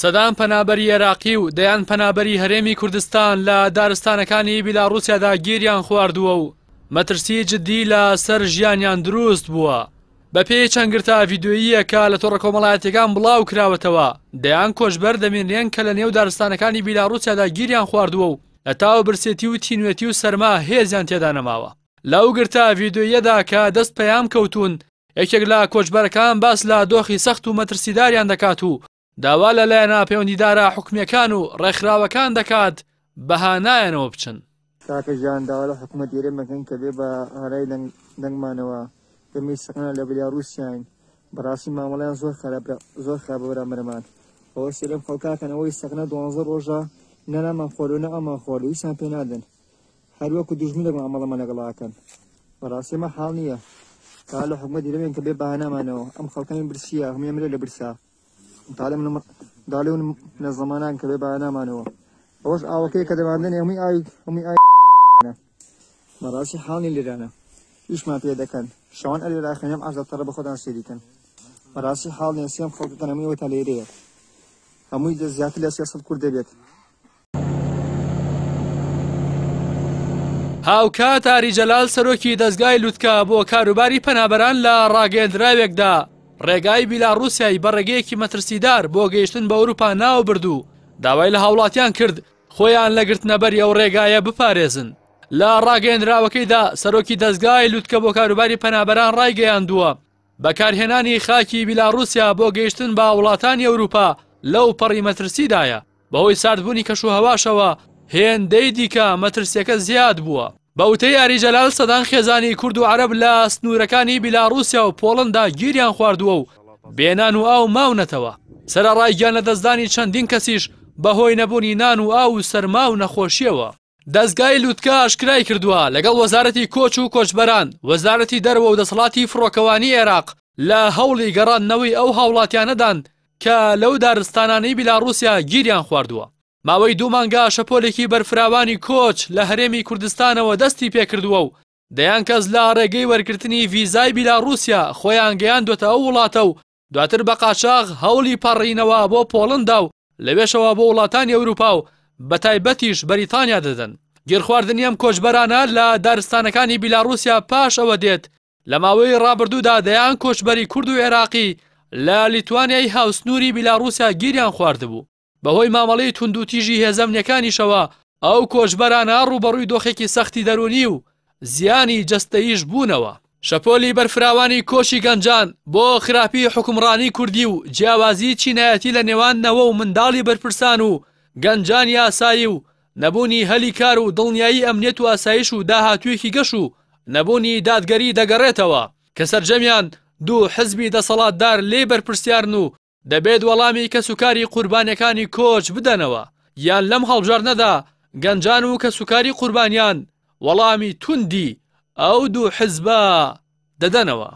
سەدان پەنابەری عێراقی و دەیان پەنابەری هەرێمی کوردستان لە دارستانەکانی بیلاڕوسیادا گیریان خواردووە و مەترسی جددی لە سەر ژیانیان دروست بووە. بەپێی چەند گرتە ڤیدیۆییەکە لە تۆڕە کۆمەڵایەتیەکان بڵاو کراوەتەوە، دەیان کۆچبەر دەبینرێن کە لە نێو دارستانەکانی بیلاڕوسیادا گیریان خواردووە و لە تاو برسێتی و تینوێتی و سەرما هێزیان تێدا نەماوە. لەو گرتە ڤیدیۆییەدا کە دەست پەیام کەوتوون، یەکێک لە کۆچبەرەکان باس لە دۆخی سەخت و مەترسیداریان دەکات و داوا لە لایەنە پەیوەندیدارە حکومییەکان و ڕێکخراوەکان دەکات بە هانایانەوە بچن. کاکە ژیان داوا لە حکومەتی هەرێم ئەکەین کە بێ بە هانای دەنگمانەوە ئێمەی سەقنە لە بلیاروسیاین بەڕاستی مامەڵەیان زۆر خراپە زۆر خراپە بەرامبەرمان ئەوە سێرم خەڵکاکەن ئەوەی سەقنە دوانزە ڕۆژە نەنامان خۆرو نە ئەمان خۆر هیچیان پێ نادەن هەر وەکو دوژمنێک مامەڵەمان لەگەڵا ئەکەن بەڕاستی ئەمە حاڵ نییە تا لە حکومەتی هەرێم کە بێ بەهانامانەوە ئەم خەڵکەی برسیە هەمووی ئەمرێ لە برسا داڵێ لە زەمانان کە بێ بەهانامانەوە ئەوەش ئاوەکەی کە دەماندنێ هەمووی ئاوی هەمووی ئاوی بەڕاستی حاڵی لێرانە ئیشمان پێ دەکەن شەوان ئەلێ راخێنم عەرزە تەڕە بە خۆتان سێری کەن بەڕاستی حاڵ نیە سێم خەڵکەکەن هەمووی ئەوە تا لێرەیە هەمووی زیاتر لە 300 کورد دەبێت. هاوکات ئاری جەلال سەرۆکی دەزگای لوتکە بۆ کاروباری پەنابەران لە ڕاگەیەندراوێکدا ڕێگای بیلاڕوسیای بە ڕێگەیەکی مەترسیدار بۆ گەیشتن بە ئەوروپا ناوبرد و داوای لە هاوڵاتیان کرد خۆیان لە گرتنەبەری ئەو ڕێگایە بپارێزن. لە ڕاگەیەندراوەکەیدا سەرۆکی دەزگای لوتکە بۆ کاروباری پەنابەران ڕایگەیاندووە، بەکارهێنانی خاکی بیلاڕوسیا بۆ گەیشتن بە وڵاتانی ئەوروپا لەو پەڕی مەترسیدایە، بەهۆی ساردبوونی کەشوهەواشەوە هێندەی دیکە مەترسیەکە زیاد بووە. بە وتەی ئاری جەلال سەدان خێزانی کورد و عەرەب لە سنوورەکانی بیلاڕوسیا و پۆڵندا گیریان خواردووە و بێ نان و ئاو ماونەتەوە، سەرەڕای گیانلەدەستدانی چەندین کەسیش بەهۆی نەبوونی نان و ئاو و سەرما و نەخۆشییەوە. دەزگای لوتکە ئاشکرای کردووە، لەگەڵ وەزارەتی کۆچ و کۆچبەران، وەزارەتی دەرەوە و دەسەڵاتی فڕۆکەوانی عێراق لە هەوڵی گەڕاندنەوەی ئەو هاوڵاتیانەدان کە لەو دارستانانەی بیلاڕوسیا گیریان خواردووە. ماوەی دوو مانگە شەپۆلێکی بەرفراوانی کۆچ لە هەرێمی کوردستانەوە دەستی پێکردووە و دەیان کەس لە ڕێگەی وەرگرتنی ڤیزای بیلاڕوسیا خۆیان گەیاندووەتە ئەو وڵاتە و دواتر بە قاچاغ هەوڵی پەڕینەوە بۆ پۆڵندا و لەوێشەوە بۆ وڵاتانی ئەوروپا و بەتایبەتیش بەریتانیا دەدەن. گیرخواردنی ئەم کۆچبەرانە لە دارستانەکانی بیلاڕوسیا پاش ئەوە دێت لە ماوەی ڕابردوودا دەیان کۆچبەری کورد و عێراقی لە لیتوانیای هاوسنووری بیلاڕوسیا گیریان خواردبوو. بەهۆی مامەڵەی توندوتیژی هێزە ئەمنیەکانیشەوە ئەو کۆچبەرانە ڕووبەڕووی دۆخێکی سەختی دەروونی و زیانی جەستەییش بوونەوە. شەپۆلی بەرفراوانی کۆچی گەنجان بۆ خراپی حوکمڕانی کوردی و جیاوازی چینایەتی لە نێوان نەوە و منداڵی بەرپرسان و گەنجانی ئاسایی و نەبوونی هەلی کار و دڵنیایی ئەمنیەت و ئاسایش و داهاتوویەکی گەش و نەبوونی دادگەری دەگەڕێتەوە کە سەرجەمیان دوو حزبی دەسەڵاتدار لێی بەرپرسیارن و دەبێت وەڵامی کەسوکاری قوربانیەکانی کۆچ بدەنەوە، یان لەم هەڵبژاردنەدا گەنجان و کەسوکاری قوربانیان وەڵامی توندی ئەو دوو حزبە دەدەنەوە.